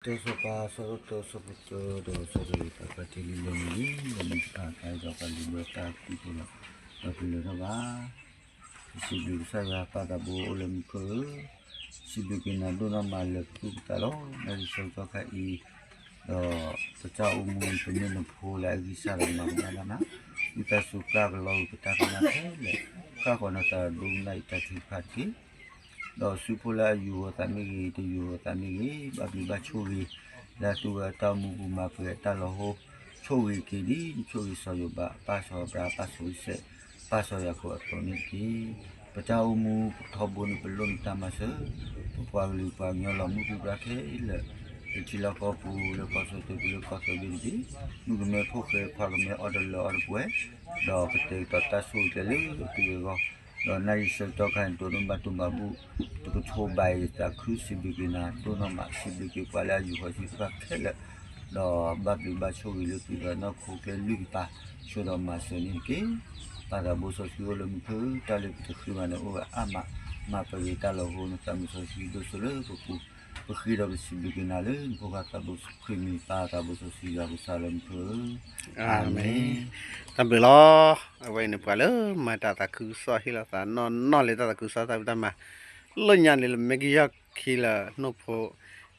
တၢ်စီၤပၤ ဆၢဒိၣ်တၢ ဆၢဖိတၢ ဒီးဆၢဖိတၢ ပှၤတ့လံလဲၢ်န့ၣ်လံ, ဒီးမ့ၢ်တဖၣ်အသးဒီးပှၤလုၢ်ဘၢတၢ်ကူၣ်သ့လီၤ, ဒီးပလၢၤထီၣ်ဘၣ်. ပစံးဘျုးကစၢ်ယွၤ ပၢ်သးဘိအိၣ်လၢမူခိၣ်ဧၢ, စံးဘျုးက့ၤနၤဒိၣ်နီၢ်မးလၢပသူၣ်ပသးလီၤ. နၤလံာ်ဆၢကတီၢ်ခါအံၤ ဒီးပတၢ်အိၣ်မူ ပမ့ၢ်နဖိလၢအဂံၢ်စၢ်ဒီးမၤကမၣ်ဘၣ်နၤ, ဝံသးစူၤကၢ်ကလီၤက့ၤပတၢ်ကမၣ်ခဲလၢာ်, ဃၣ်ဃီၤနသးဒိကနၣ်အံၤတၢ်ထုကဖၣ်တက့ၢ်. ဒီးဆူဖိလၢအယူၢ်ဂီၤသးမ့ၢ်ဂ့ၤ, တယူၢ်ဂီၤသးမ့ၢ်ဂ့ၤ, ဘၣ်ဘျုးဘၣ်ဆိၣ်ဂ့ၤ လၢအသူဝဲအတၢ်အိၣ်မူပူၤ မၤပှဲၤအတၢ်လီၤဟိ, ဆိၣ်ဂ့ၤက့ၤဒ် ဆိၣ်ဂ့ၤစီၤယိၤဘး, ပၢ်စီၤအၤဘြၤဟၣ်, ပၢ်စီၤအံၤစဲး, ပၢ်စီၤယၤကိာ်အသိးန့ၣ်တက့ၢ်. ပတၢ်အိၣ်မူပထီဘိန့ၣ် ပလိၣ်နတၢ်မၤစၢၤ, ပပှၤကလုာ်ပှၤကညီလီၤမုၢ်ပြံပြါခဲလၢာ်, လၢထံလီၢ်ကီၢ်ပူၤ လၢကီၢ်ဆၢတုၤလၢကီၢ်သၢဘ့ၣ်တဘ့ၣ်, မုၣ်ကမဲဖိဃဲ ခွါကမဲအီၤတလၢအီၤတပှဲၤ, ဒီးကတဲာ်ကတီၤတၢ်ဆိၣ်ဂ့ၤကဲလၢအပူၤအဂီၢ်, ဒီးနၤလံာ်ဆၢကတီၢ်ခါန့ၣ် ဒိးန့ၢ်ဘၣ်တိၢ်ဘၣ်ဘူၣ်, တကထိဘၣ်အံၤသးခု စံးဘျုးက့ၤနၤဒိၣ်နီၢ်မး, စံးဘျုးက့ၤပှၤလၢအယူၢ်ဃီၤဆူတဖၣ်ခဲလၢာ်, ဒီးဘၣ်ဘျုးဘၣ်ဆိၣ်ဂ့ၤလၢသုဒီးနီၢ်ခိကျဲလွံၢ်ကပၤ, ဆိဒီးမၤစၢၤန့ၣ်တက့ၢ်. ပၢ်သးဘိစီဆှံအိၣ်လၢမူခိၣ်, တၢ်လၢပတဃ့ဘၣ်န့ၣ် အိၣ်ဝဲအါမး, မၤပှဲၤက့ၤတၢ်လီၤဟိ, နသးမုၢ်စီဆှံဒိၣ်စိလၢပပူၤ, ပဃ့ဒီးပစံးဘျုးက့ၤနၤလၢနဖိခွါသးဘိစီဆှံမံၤ, ပၢ်သးဘိစီဆှံယွၤကစၢ်လၢမူခိၣ်ဧၢ, အၤမ့ၣ်. တၢ်ဘျုးလီၤ. အဝဲအံၤန့ၣ် ပှၤလၢမၤတၢ်သးခုကစီၣ် ဟ့ၣ်လီၤသးနီၢ်နီၢ်လၢတၢ်သးခုကစီၣ်တၢ်ဖံးတၢ်မၤ, လၢညါန့ၣ် လၢမ့ၢ်ကယီၢ်ခံလၢ နိၣ်ဖိ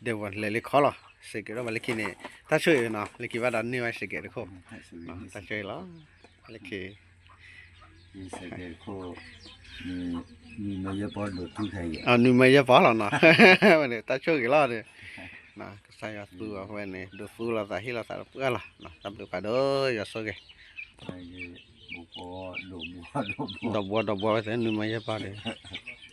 ဒဲးဝီၤလဲၤလၢခီလီၤ. စဲးကဲးထီၣ်ဘၣ်လၢခံန့ၣ်, တၢ်ဆိၣ်ဂ့ၤနီၤ, လၢခံဘၣ်ဒီးန့ၢ်ဝဲစဲးကဲးတခိၣ်, တၢ်ဆိၣ်ဂ့ၤလီၤ. လၢခံ နွံမၢယဲၢ်ပီၢ်လီၤနီၤ, တၢ်ဆိၣ်ဂ့ၤလီၤန့ၣ်, ကစၢ်ယွၤသူအီၤဝဲန့ၣ် ဒိးသူလိာ်သးဟ့ၣ်လိာ်သးဒီးပှၤလီၤ, တၢ်ဘျုးဖးဒိၣ်, ယွၤဆိၣ်ဂ့ၤ, ဒီးဘှီဒီးဘှီဝဲသ့ၣ် နွံမၢယဲၢ်ပီၢ်ဒီး